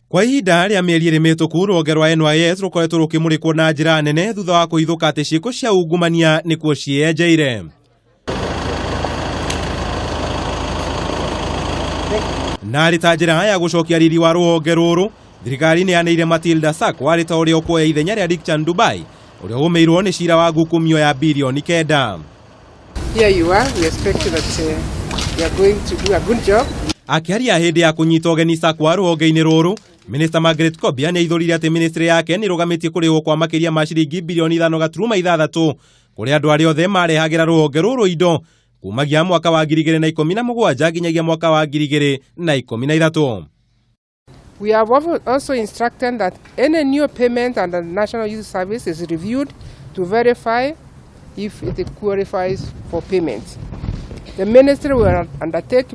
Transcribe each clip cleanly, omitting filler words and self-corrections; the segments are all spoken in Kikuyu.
Kwa ihinda rĩa mĩeri ĩrĩ mĩhĩtũku, rũhonge rwa NYS rũkoretwo rũkĩmũrĩkwo na njĩra nene thutha wa kũhithũka atĩ ciĩko cia ungumania nĩkuo ciĩyenjeire. Na arĩ ta njĩra ya gũcokia riri wa rũhonge rũrũ, thirikari nĩ yanĩire Matilda Sakwa arĩ ta ũrĩa ũkuoya ithenya rĩa Dickchan Dubai, ũrĩa ũgũmĩirwo nĩ cira wa ngukumio ya birioni 9. Here you are. We expect that you are going to do a good job. Akĩaria hĩndĩ ya kũnyita ũgeni Sakwa rũhonge-inĩ rũrũ, Minister Margaret Kobia nĩ aithũrire atĩ ministry yake nĩ ĩrũgamĩtie kũrĩhwo kwa makĩria ma ciringi birioni 5.6 kũrĩ andũ arĩa othe marehagĩra rũhonge rũrũ indo kumagia mwaka wa 2017 nginyagia mwaka wa 2013. We have also instructed that any new payment under the National Youth Service is reviewed to verify if it qualifies for payment. The ministry will undertake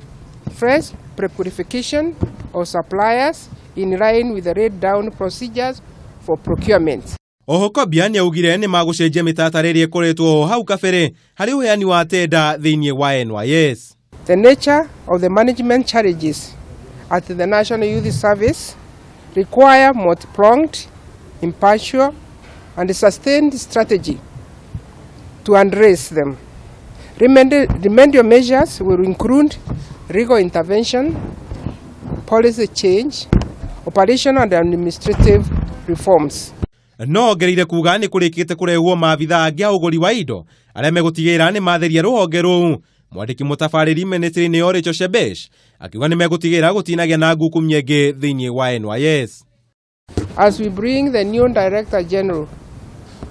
fresh pre-qualification of suppliers in line with the laid down procedures for procurement. Oho Kobia nĩ augire nĩ magũcenjia mĩtaratara ĩrĩa ĩkoretwo ho hau kabere harĩ ũheani wa tenda thĩinĩ wa NYS. The nature of the management challenges at the National Youth Service require multi-pronged, impartial, and sustained strategy to address them. Remedial measures will include legal intervention, policy change, operational and administrative reforms. No ongereire kuga nĩ kũrĩkĩte kũrehwo maabitha angĩ a ũgũri wa indo arĩa megũtigĩrĩra nĩ matheria rũhonge rũu. Mwandĩki mũtabarĩri ministry-inĩ ĩyo Rachel Shebesh akiuga nĩ megũtigĩrĩra gũtinagĩa na ngukumio ĩngĩ thĩinĩ wa NYS. As we bring the new Director General,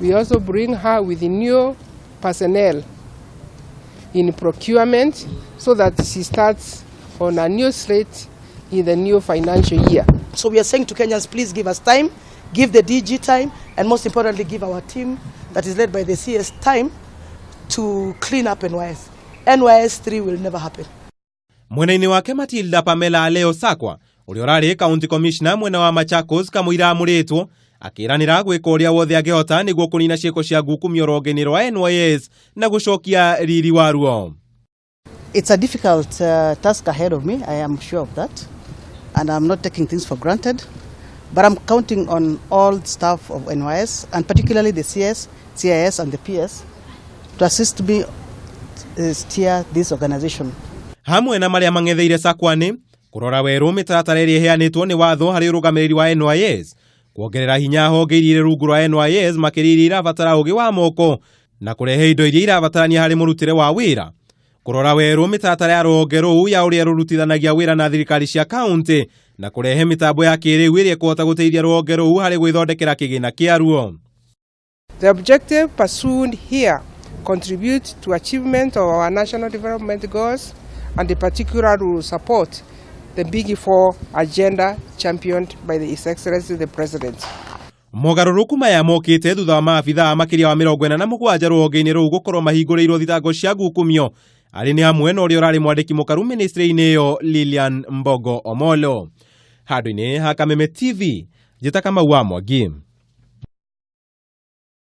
we also bring her with new personnel in procurement so that she starts on a new slate in the new financial year. So we are saying to Kenyans, please give us time, give the DG time, and most importantly, give our team that is led by the CS time to clean up NYS. NYS 3 will never happen. Mwena-inĩ wake Matilda Pamela Aleo Sakwa, ũrĩa ũrarĩ county commissioner mwena wa Machakos kamũira amũrĩtwo, akĩranĩra gwĩka ũrĩa wothe angĩhota nĩguo kũnina ciĩko cia ngukumio rũhonge-inĩ rwa NYS na gũcokia riri waruo. It's a difficult task ahead of me, I am sure of that. And I'm not taking things for granted. But I'm counting on all staff of NYS, and particularly the CS, CIS, and the PS, to assist me steer this organization. Hamwe na marĩa mang'etheire Sakwa nĩ kũrora werũ mĩtaratara ĩrĩa ĩheanĩtwo nĩ watho harĩ ũrũgamĩrĩri wa NYS, kuongerera hinya honge iria irĩ rungu rwa NYS, makĩria iria irabatara ũgĩ wa moko, na kũrehe indo iria irabatarania harĩ mũrutĩre wa wĩra, kũrora werũ mĩtaratara ya rũhonge rũu ya ũrĩa rũrutithanagia wĩra na thirikari cia kaunti, na kũrehe mĩtambo ya kĩrĩu ĩrĩa ĩkũhota gũteithia rũhonge rũu harĩ gwĩthondekera kĩgĩna kĩaruo. The objective pursued here contribute to achievement of our national development goals and in particular will support the Big Four agenda championed by His Excellency the President. Mogarũrũku maya mokĩte thutha wa maabithaa makĩria wa 47 rũhonge-inĩ rũu gũkorwo mahingũrĩirwo thitango cia ngukumio, arĩ nĩ hamwe na ũrĩa ũrarĩ mwandĩki mũkaru ministry-inĩ ĩyo Lilian Mbogo Omolo. Handũ-inĩ ha Kameme TV, njĩta Kamau wa Mwangi.